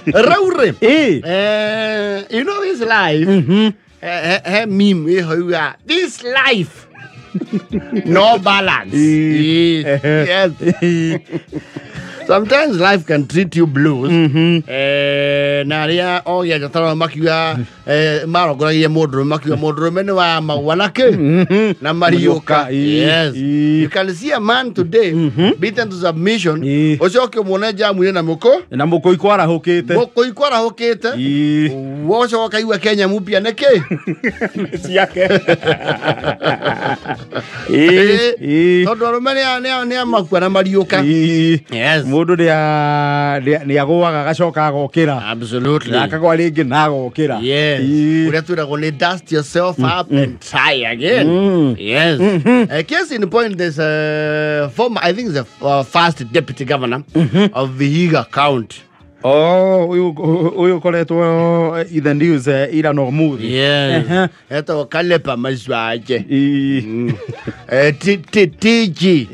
Raure. You know this life. Meme this life. No balance. Yes. Sometimes life can treat you blues. Na aria ogia jataro makiuga marongoragia mundu makiuga mundu ni wa magwanake na mariuka. Yes. You can see a man today beaten to submission. Ucoke muone jamu na muko na muko ikwarahukite. Muko ikwarahukite. Wocoka kaigua Kenya mupia niki ciake. Tondu arume ni amakua na mariuka. Yes. Mundu ni agwaga agacoka agokira. Absolutely. Na akagwa ringi na agokira. Yes. Uria twiragwo ni dust yourself up and try again. Yes. Case in point, there's a former, I think the first deputy governor of Vihiga County. Oh, uyu koretwo in the news ira no muthi. Yes. Etagwo Caleb Mazwaje. TG.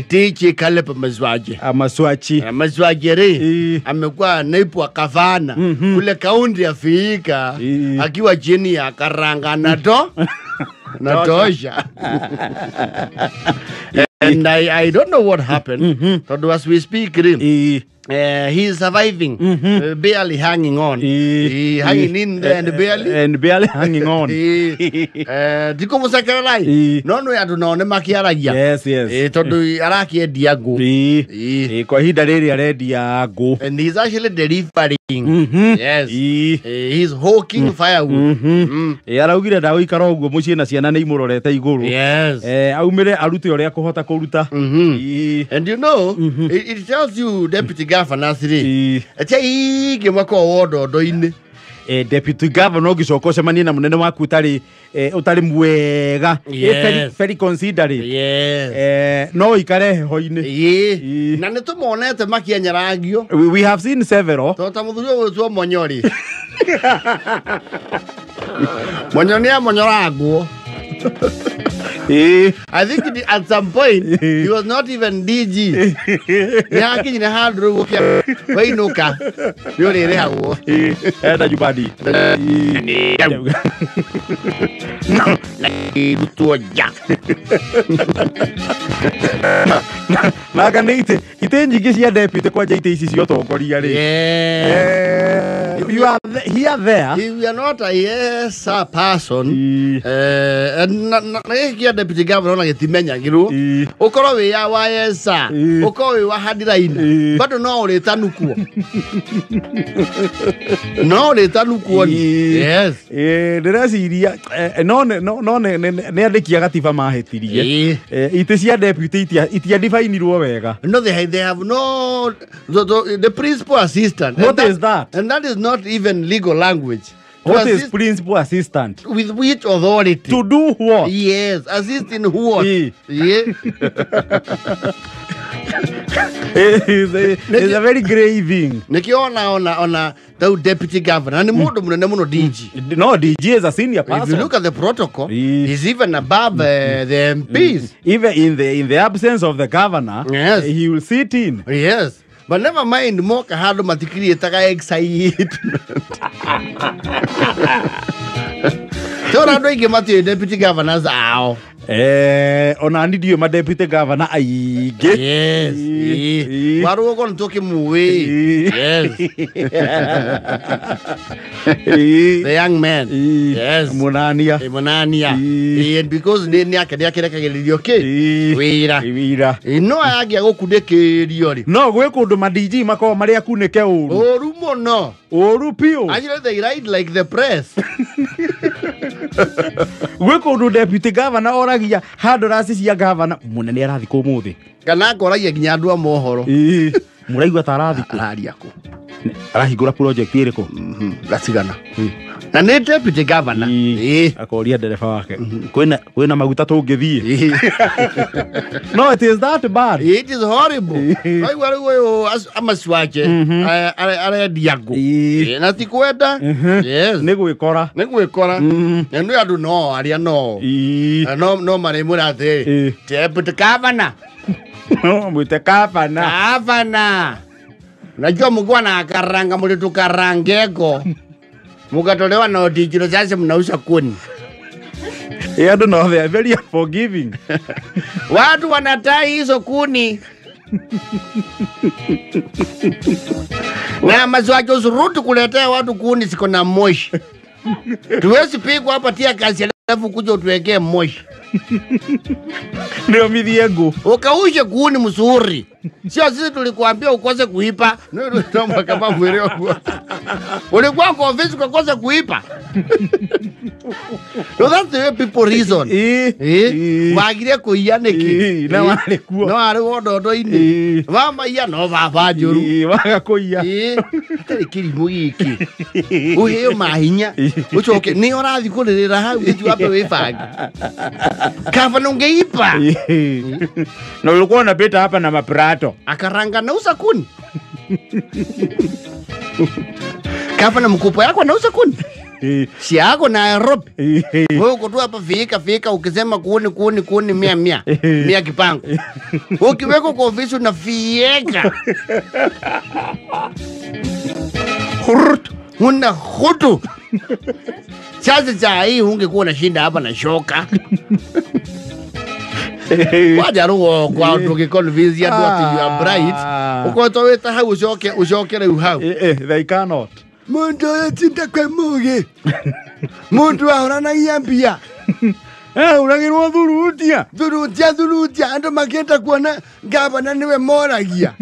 TG Caleb Mazwaje. Amaswachi. Mazwaje re. Amekuwa naibu wa gavana kule kaunti ya Vihiga akiwa chini ya karanga na to na tosha. And I don't know what happened. But as we speak, he is surviving, barely hanging on. He hanging in there and barely hanging on. Ndikumucekererai no nĩ andũ nao nĩ makĩaragia. Yes, yes. Tondũ arakĩendia ngũ. Kwa ihinda rĩrĩ arendia ngũ. And he's actually delivering. Yes. He's hawking firewood. Araugire ndagũikara ũguo mũciĩ na ciana nĩ imũrorete igũrũ. Yes. Aumĩre arute ũrĩa akũhota kũruta. And you know, it tells you deputy governor thiri atia ingi mwaka wondo-inĩ. Deputy governor ũngĩcoka ũcemanie na mũnene waku ũtarĩ ũtarĩ mwega. Yes. Very considerate. Yes. No ikare heho-inĩ. Na nĩ tũmonete makĩenyeragio. We have seen several. To ta mũthuri ũgwĩtwo Monyori. Monyori amonyoragwo. I think at some point he was not even DG. Nĩakinyire handũ rĩu ũkĩa wainũka nĩ ũrĩrĩhagwo. Enda jubadi. Rutwo nja. Nanga nĩ itĩ nyingĩ cia deputy kwanja itĩ ici cia ũtongoria rĩ. You are here there. You are not a yes person. Na gĩkĩ deputy governor ona gĩtimenyagĩrwo. Ũkorwo wĩ ya wa yes sir. Ũkorwo wĩ wa handiraina. Bado no ũrĩtanukwo. No ũrĩtanukwo. Yes. Ndĩreciria no nĩ andĩki a gatiba mahĩtirie. Itĩ cia deputy itiadifainirwo wega. No, they have no the principal assistant. What is that? And that is not even legal language. What is principal assistant? With which authority? To do what? Yes, assist in what? Yeah. It's a very grey thing. Nikiona ona the deputy governor ni mundu munene muno DG. No, DG is a senior person. If you look at the protocol, he's even above the MPs. Even in the absence of the governor, yes, he will sit in. Yes. But never mind, moka handu matikirietaga excitement. Tora andu aingi matiũĩ deputy governors ao. Ona ni ndiũĩ ma deputy governor aingĩ. Yes. Warũgo nĩ tũkĩmũĩ. Yes. The young man. Yes. Munania. Munania. And because nĩ ake nĩ akĩrekagĩrĩrio kĩ? Wĩra. Wĩra. No ayagĩa gũkunĩkĩrio rĩ. No gwĩ kũndũ ma DG makoragwo marĩ akunĩke ũru. Ũru mũno. Ũru biũ. Actually they write like the press. Gwĩ kũndũ deputy governor oragia handũ raci cia governor mũnene arathikwo ũmũthĩ. Kana akoragia nginya andũ a mohoro. Mũraigua ta arathikwo. Araria kũ? Arahingũra project ĩrĩkũ? Racigana. Na nĩ deputy governor. Akoria ndereba wake. Kwĩna maguta tũngĩthiĩ. No, it is that bad. It is horrible. Waigua rĩu ũyũ Amaswache arendia ngũ. Na ti kwenda. Yes. Nĩ gwĩkora. Nĩ gwĩkora. Na nĩ andũ no arĩa no. No marĩmwĩra atĩrĩ, deputy governor. No, mwĩte governor. Governor. Unajua mkiwa na karanga mlitukarangeko. Mukatolewa na odijiro sasa mnauza kuni. I don't know, they are very forgiving. Watu wanatai hizo kuni. Na mazwajo usurutu kuletea watu kuni ziko na moshi. Tuwezi pigwa hapa tia kazi alafu kuja utuwekee moshi. Ndio mithiengu. Ukaushe kuni mzuri. Sio sisi tulikuambia ukose kuipa. Ndio kama mweleo. Ulikuwa kwa ofisi ukakosa kuipa. No, that's the way people reason. Wagire kuiya niki. Na wale kuo. No ari wododo-ini. Mama iya no baba njuru. Waga kuiya. Atari kirimu giki. Uheo mahinya. Ucoke ni urathi kuririra hau githu wape wibange. Kaba nungeipa. Na ulikuwa unapita hapa na maprato. Akaranga nauza kuni. Kaba na mkupo yako nauza kuni. Si yako na Nairobi. Wewe uko tu hapa fika fika ukisema kuni kuni kuni mia mia. Mia kipango. Ukiweka kwa ofisi unafieka. Hurut. Una hutu. Sasa cha hii ungekuwa unashinda hapa na shoka. Waja ruo kwa tukiconvince andu ati you are bright. Ukoto weta hau ucoke ucoke riu hau. They cannot. Mundu etinda kwe mugi. Mundu ahoranagia mbia. Uragirwo thurutia. Thurutia thurutia andu makienda kuona gavana niwe moragia.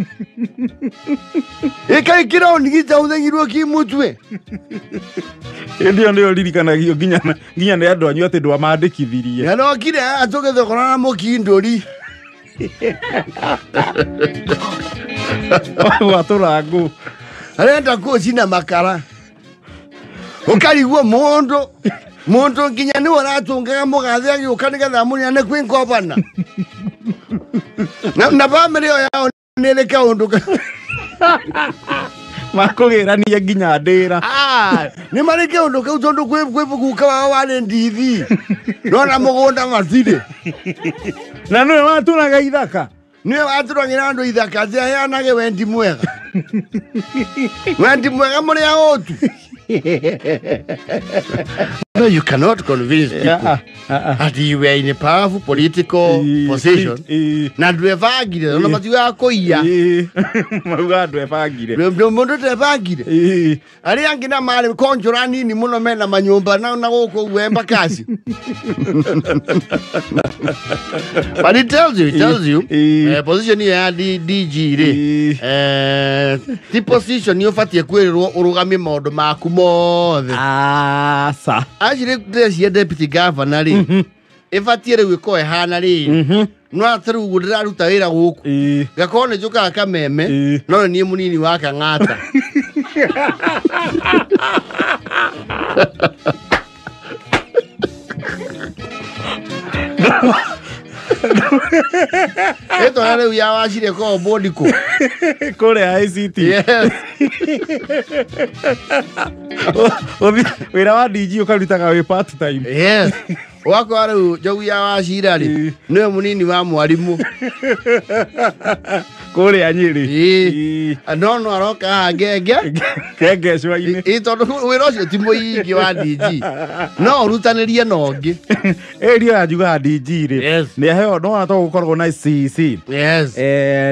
Ikai kironi gitauthegirwo ki mutwe. Ndio ndio ririkanagio nginya nginya ni andu anyu ati ndwamandikithirie. Na no kire atugethokora na mukinduri. Watũrangu. Arenda kucina makara. Ukarigwo mundu mundu nginya niwe aratungaga mugathe agiuka nigetha muniane kwi ngobana. Na bamĩrĩ ĩyo yao nĩ kaundu makũgĩrania nginya ndĩra. Nĩ marĩ kaundu kau tondu kwĩ guka wao warĩ ndithi. Nona mũgũnda matirĩ. Na nĩwe watũraga ithaka. Niwe watũragĩra andũ ithaka atĩ aheanage wendi mwega. Wendi mwega mũrĩ aotu. No, you cannot convince people that you were in a powerful political position. Na ndwebangire, ona matiugaga kũiya. Maugaga ndwebangire. Mũndũ ndebangire. Arĩa angĩ na marĩ konjora nini mũno mena manyũmba na gũkũ ũguo Embakasi. But it tells you, position ĩyo ya DG rĩ, ti position ũbatiĩ kwĩrĩrwo ũrũgamie maũndũ maku mothe. Aca. Actually, ndĩreciria deputy governor rĩ, ĩbatiĩ rĩu ĩkorwo ĩhana rĩ, no atĩ rĩu ũguo ndĩraruta wĩra gũkũ, ngakorwo nĩ njũkaga Kameme, no nĩ niĩ mũnini wa Kang'ata. Ĩtwara rĩu ya Wachire ĩkoragwo board kũ? Kũrĩa ICT. Yes. Wĩra wa DG ũkarutaga wĩ part time. Yes. Wakwa rĩu Njogu ya Wachira rĩ, nĩwe mũnini wa mwarimũ. Kũrĩa Nyĩrĩ. No no aroka haha ngenge. Kengecwa-inĩ. Tondũ wĩra ũcio ti mũingĩ wa DG. No ũrutanĩrie na ũngĩ. Ĩrio ya njugaga DG rĩ, nĩ aheo no ona to gũkoragwo na CEC. Yes.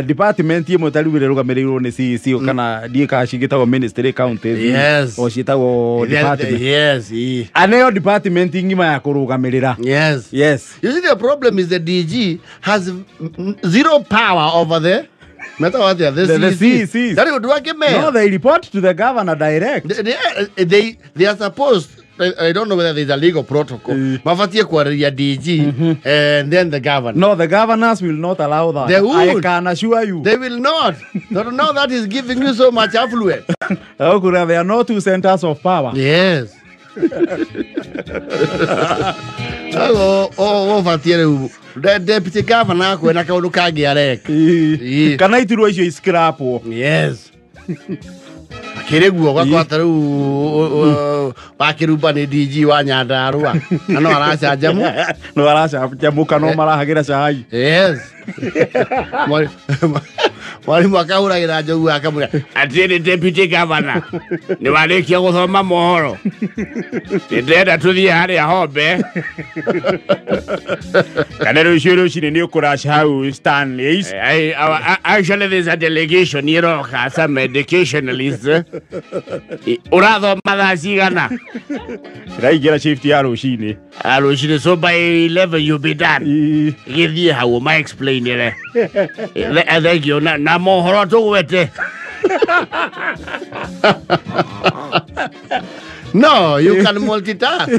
Department ĩmwe ta rĩu ĩrĩa ĩrũgamĩrĩirwo nĩ CEC kana ndiĩ kana cigĩtagwo ministry counties. Yes. O ciĩtagwo department. Yes. Aneo department ng'ima ya kũrũgamĩrĩra. Yes. Yes. You see, the problem is the DG has zero power over the the CEC. That would work. No, they report to the governor direct. They are supposed, I don't know whether there's a legal protocol. Mafatie kuaria DG and then the governor. No, the governors will not allow that. They would. I can assure you. They will not. No, that is giving you so much affluence. There are no two centers of power. Yes. Deputy governor kwena kaundu kangi areka. Kana iturwa icio iscrapwo. Yes. Akĩrĩ guo ũgakora ta rĩu wakĩrumba nĩ DG wa Nyandarũa na no aracanjamũ. No aracanjamũka no marahagĩra cai. Yes. Mwarimu akahũragĩra njogu akamwĩra atĩrĩ deputy governor nĩ warĩkia gũthoma mohoro nĩndĩrenda tũthiĩ harĩa Hombe Kana rũciũ rũcinĩ nĩ ũkũraca hau Stanleys. Actually there's a delegation iroka some educationalists ũrathoma thaa cigana? Ndĩraingĩra shift ya rũcinĩ. Rũcinĩ, so by 11 you'll be done. Gĩthiĩ hau ma explainĩre. Thank you na mohoro tũgwete. No, you can multitask.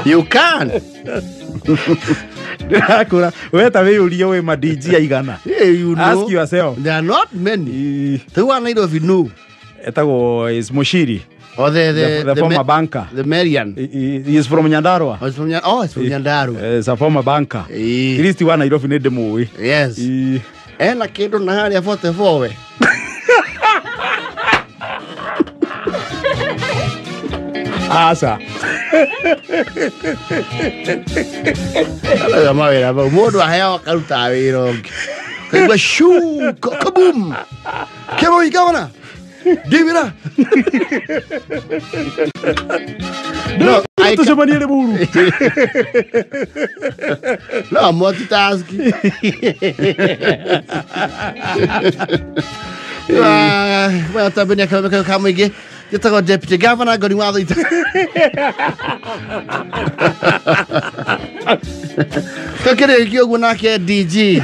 You can. Ndĩrakũra we ta wĩyũrie wĩ ma DG aigana. Yeah, you know. Ask yourself. There are not many. The one Nairobi no. Etagwo is Mushiri. Or the former banker. The Marian. He is from Nyandarua. Oh, it's from Nyandarua. He's a former banker. At least wa Nairobi nĩ ndĩmũĩ. Yes. Ena kĩndũ na harĩa 44 we. Asa. Ala mawĩra mau mũndũ aheo akaruta wĩra ũngĩ. Kaigua shu kaboom. Kĩmoi gavana. Ndimira. No, I tũcemanie Limuru. No, multitask. Well, tambenia kamwe kamwe gĩtagwo deputy governor ngoni watho ita. Tũkĩrĩkia ũguo nake DG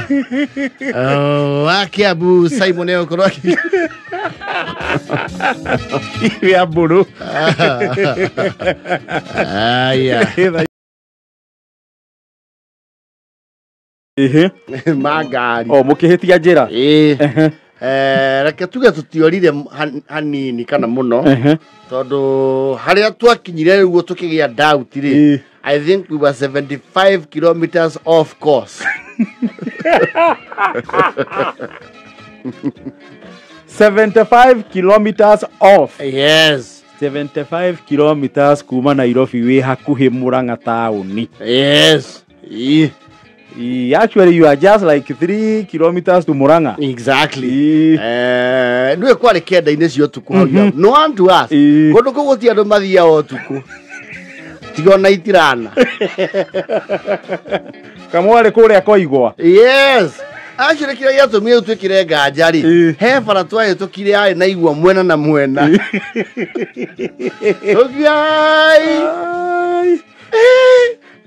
wa Kiambu Simon egũkorwo ya mbũrũ. Aya. Magari. O mũkĩhĩtia njĩra. Ĩĩ. Reke tuge tũtiorire hanini kana mũno tondũ harĩa twakinyire rĩu tũkĩgĩa doubt rĩ, I think we were 75 kilometers off course. 75 kilometers off. Yes. 75 kilometers kuma Nairobi wĩ hakuhĩ Murang'a taũni. Yes. Actually you are just like 3 kilometers to Murang'a. Exactly. Nĩwe kwarĩ kenda-inĩ cia ũtukũ hau. No one to ask. Kũndũ kũu gũtirĩ andũ mathiaga ũtukũ. Tiga ona itirana. Kamwarĩ kũrĩa koigwa. Yes. Actually kĩrĩa gĩatũmire twĩkĩre nganja rĩ, he bara twahĩtũkire yarĩ na igwa mwena na mwena. Tũkiai.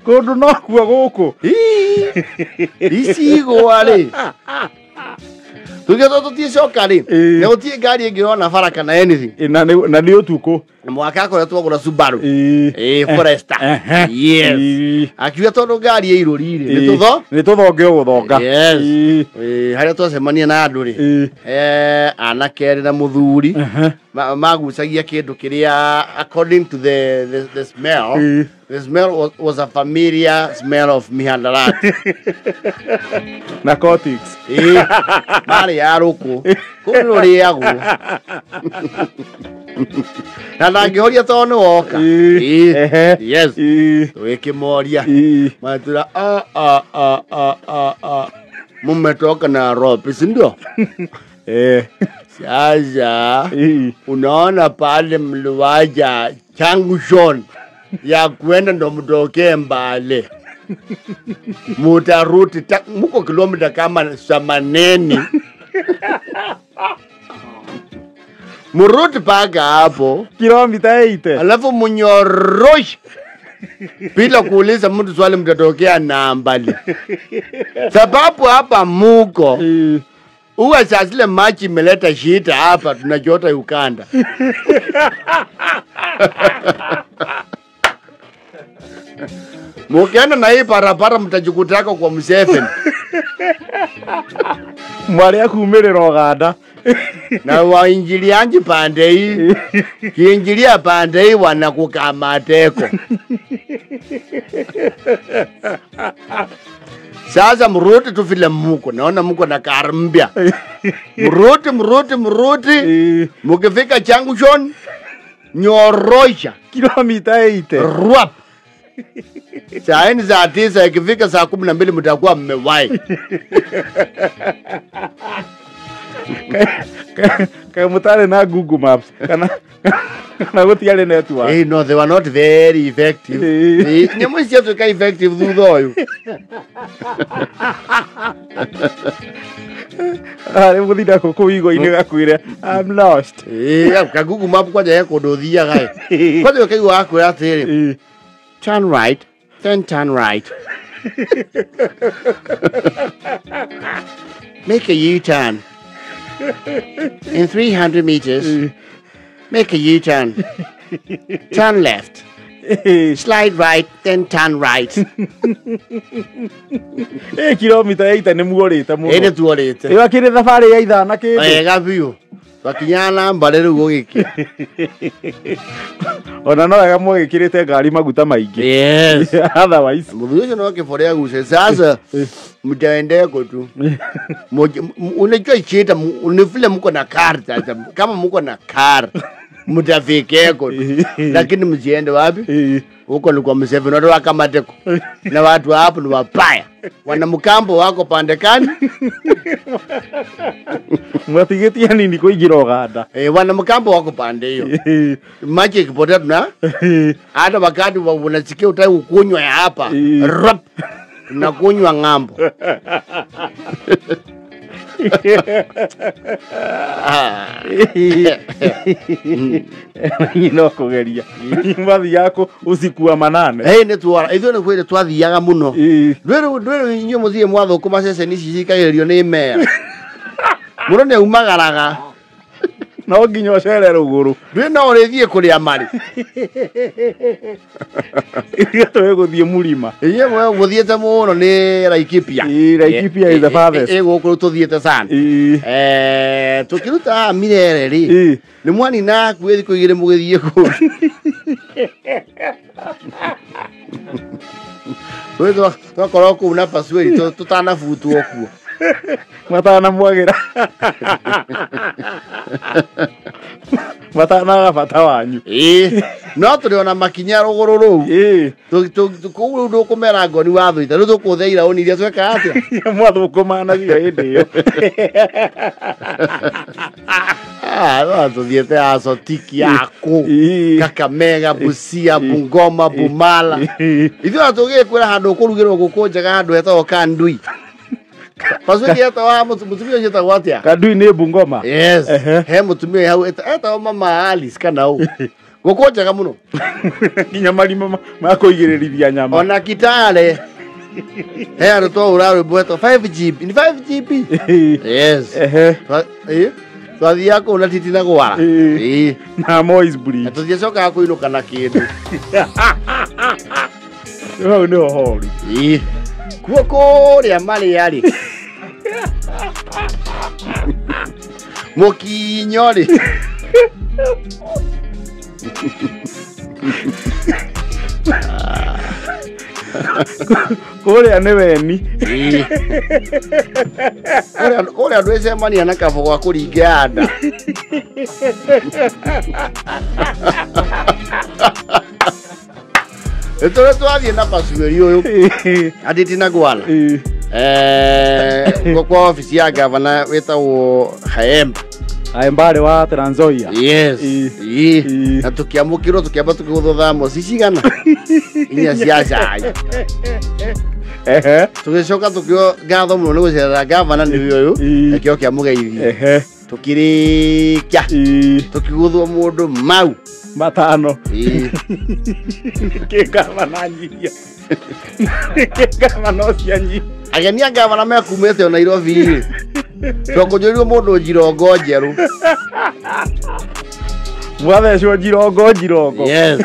Kũndũ no kuo gũkũ. Ici igwa rĩ. Tũgĩtwo tũticoka rĩ, na gũtirĩ ngari ĩngĩ ona bara kana anything. Na nĩ ũtukũ. Mwaka akoretwo agũra Subaru. Forester. Yes. Akiuga tondũ ngari ĩirũri rĩ, nĩ tũthonge ũgũthonga. Yes. Harĩa twacemania na andũ rĩ, anake erĩ na mũthuri magucagia kĩndũ kĩrĩa according to the smell. The smell was a familiar smell of mihadarati. Narcotics. Marĩ ya rũkũ. Kũu rũrĩagwo. Na ndangĩhoria tondũ nĩ woka. Yes. Tũgĩkĩmoria. Matwĩra mumetoka Nairobi, si ndio? Sasa unaona pale mliwaja junction ya kwenda ndo mtokee Mbale. Mutaruti muko kilomita kama 80. Muruti paka hapo kilomita 8. Alafu munyoroshe bila kuuliza mtu swali mtatokea na Mbale. Sababu hapa muko uwe saa zile machi imeleta shida hapa tunachota Uganda. Mukienda na hii barabara mtajikutaka kwa Museveni. Mwari akumirira Uganda. Na waingilianji pande hii. Kiingilia pande hii wanakukamateko. Sasa mruti tu vile muko. Naona muko na karmbia. Mruti, mruti, mruti. Mukifika junction nyorosha. Kilomita 8. Ruap. Saa ni saa 9 ikifika saa 12 mtakuwa mmewahi. Kaĩ mũtarĩ na Google Maps kana gũtiarĩ network. Hey, no, they were not very effective. Nyamũ ici ciatuĩka effective thutha ũyũ. Arĩ mũthinda kũu igo-inĩ gakwĩre I'm lost. Ka Google Map kwanja he kũndũ ũthiaga ĩ. Kwanja ũkaigua gakwĩra atĩrĩrĩ, turn right, then turn right. Make a U-turn. In 300 meters, make a U-turn. Turn left. Slide right, then turn right. Kilomita 8 nĩ muorĩte mũno. Ĩ nĩ tuorĩte. Ĩyo akĩrĩ thabarĩ ya ithaa na kĩndũ. Wega biũ. Twakinyaga na mbarĩ rĩu gũgĩkĩa. Ona no wega mwagĩkĩrĩte ngari maguta maingĩ. Yes. Otherwise. Mũthuri ũcio no kĩbore aguce. Sasa mtaendeko tu. Unajua ichita ni vile mko na car sasa. Kama mko na car mtafikeko tu. Lakini msiende wapi? Huko ni kwa Museveni watu wakamateko. Na watu hapo ni wabaya. Wanamkambo wako pande kani? Mwatigĩtie nini kũingĩra Uganda? Wanamkambo wako pande hiyo. Maji ikipotea tuna hata wakati unasikia utaki kukunywa ya hapa. Rap. Tunakunywa ng'ambo. No kũgeria. Mathiaga usiku wa manane. Nĩ tuora. Ithuĩ nĩ kwĩrĩ twathiaga mũno. Ndwĩrĩ inyuĩ mũthiĩ mwathũkũma ceceni ici cikagĩrĩrio nĩ meya. Mũno nĩ aumagaraga. No nginya ũcere rũgũrũ. Ndwĩ no ũrĩthiĩ kũrĩa marĩ. Ithuĩ tũgũthiĩ mũrima. Inyuĩ mũthiĩte mũno nĩ Laikipia. Laikipia is the farthest. Ĩ gũkũ tũthiĩte sana. Tũkĩruta Mirere rĩ. Nĩ mwanina hakuhĩ thikũ igĩrĩ mũgĩthiĩ kũu. Twakorwo kũu na pasuĩri tũtanabutwo kuo. Matanamwagĩra. Matanaga bata wanyu. No tũrĩ ona makinya rũgũrũ rũu. Kũu rĩu ndũkũmera ngoni wathũita. Rĩu tũkũthĩa iraũni iria twekaga atĩa? Mwathũkũmanagia hĩndĩ ĩyo. Tũthiĩte Asotiki yaku, Kakamega, Busia, Bungoma, Bumala. Ithuĩ ona tũgĩkwĩra handũ ũkũrugĩrwo ngũkũ njega handũ hetagwo Kandui. Pasuki etagwo mũtumia ũcio etagwo atĩa? Kandui nĩ Bungoma. Yes. He mũtumia hau etagwo Mama Alice kana ũ. Ngũkũ njega mũno. Nginya marima ma kũigĩrĩrithia nyama. Ona Kitale. He andũ twahũra rwĩmbo hetagwo 5GB. Ni 5GB? Yes. Twathiaga kũu na titi na gwara. Na Moi's Bridge. Na tũtiacokaga kũinũka na kĩndũ. Hau nĩho horu. Kuo kũrĩa marĩa rĩ. Mũkinyo rĩ. Kũrĩa nĩ weni. Kũrĩa ndwĩcemania na kabo gwa kũringia nda. Tũrĩ twathiĩ na pasuĩri ũyũ Aditi na Gwala. Kwa ofici ya gavana wĩtagwo Haemba. Haemba arĩ wa Trans Nzoia. Yes. Na tũkĩamũkĩrwo tũkĩamba tũkĩgũthwo thamosi cigana inya cia cai. Tũgĩcoka tũkĩo ngatho mũno nĩ gũcerera gavana nĩ ũyũ akĩo kĩamũgeithia. Tũkĩrĩkia tũkĩgũthwo mũndũ mau matano. Kĩ gavana nyihia. Kĩ gavana ũcio nyihia. Ageni a gavana mekumĩte o Nairobi rĩ. Twakũnjũrirwo mũndũ njirongo njerũ. Mwathecwo njirongo njirongo. Yes.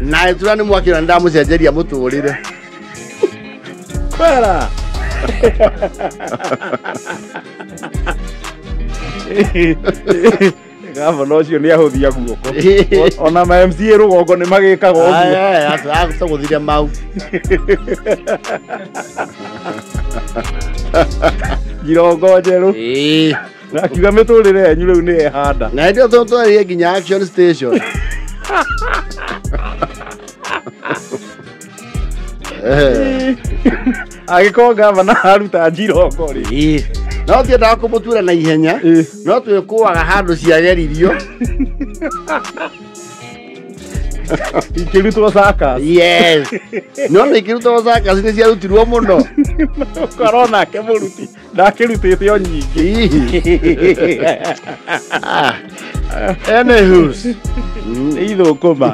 Na ĩtura nĩ mwakĩra nĩ ndamũcenjeria mũtũrĩre. Kwera. Gavana ũcio nĩ ahũthia guoko. Ona ma MCA rũgongo nĩ magĩkaga ũguo. Agũtũgũthire mau. Njirongo njerũ. Na akiuga mĩtũrĩre yanyu rĩu nĩ ĩhanda. Na hĩndĩ ĩyo twarĩrie nginya Action Station. Angĩkorwo gavana aruta njirongo rĩ, No tiendaga kũmũtura na ihenya, no twĩkũaga handũ ciageririo. Ikĩrutwo circus. Yes, no nĩ ikĩrutwo circus, nĩ ciarutirwo mũno. Ũkorwo nake mũruti ndakĩrutĩte o nyingĩ. Ah. Anywho's. Nĩ ithũkũma.